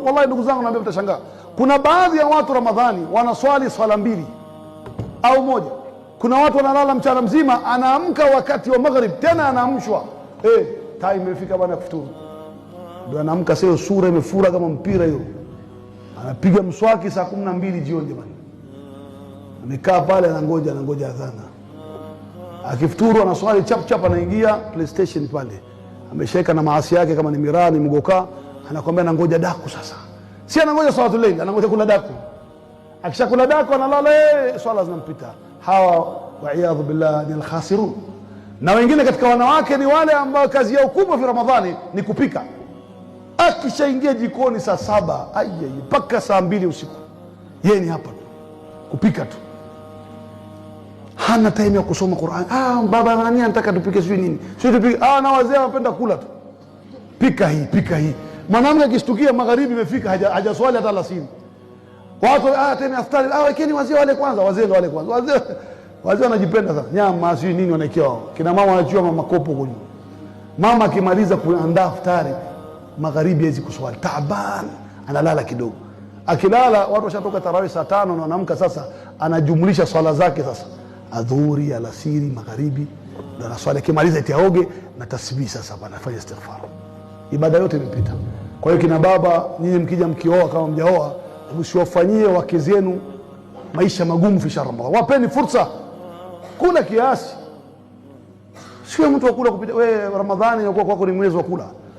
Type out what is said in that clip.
Wallahi ndugu zangu, naambia mtashangaa, kuna baadhi ya watu Ramadhani wanaswali swala mbili au moja. Kuna watu wanalala mchana mzima, anaamka wakati wa maghrib, tena anaamshwa, hey, time imefika bwana kufuturu, ndio anaamka. Sio sura imefura kama mpira hiyo, anapiga mswaki saa 12 jioni, jamani, amekaa pale anangoja, anangoja adhana. Akifuturu anaswali chap chap, anaingia PlayStation pale, ameshaweka na maasi yake, kama ni miraa ni mgoka, anakwambia anangoja daku. Sasa si anangoja salatul layl, anangoja kula daku. Akishakula daku analala, swala zinampita. Hawa waiyadhu billah ni alkhasirun. Na wengine katika wanawake ni wale ambao kazi yao kubwa fi Ramadhani ni kupika. Akishaingia jikoni saa 7 mpaka saa 2 usiku, yeye ni hapa tu kupika tu, hana time ya kusoma Qur'an. Ah, baba nani anataka tupike sijui nini, sijui tupike. Ah, na wazee wanapenda kula tu, pika hii pika hii. Mwanamke akishtukia magharibi imefika, hajaswali hata alasiri. Watu tena iftari, wekeni wazee wale kwanza, wazee ndo wale kwanza. Wazee wazee wanajipenda sana, nyama sijui nini wanaekewa wao. Kina mama wanachua mama kopo huko nyuma. Mama akimaliza kuandaa iftari magharibi hawezi kuswali, taaban, analala kidogo. Akilala watu washatoka tarawih saa 5 na wanaamka sasa, anajumlisha swala zake sasa, adhuhuri, alasiri, magharibi, ndo anaswali. Akimaliza eti aoge na tasbih sasa, bwana afanye istighfar. Ibada yote imepita. Kwa hiyo kina baba, nyinyi mkija mkioa, kama mjaoa, msiwafanyie wake zenu maisha magumu fi shahr Ramadhan. Wapeni fursa, kula kiasi. Sio mtu wa kula kupita. Wewe Ramadhani inakuwa kwako ni mwezi wa kula.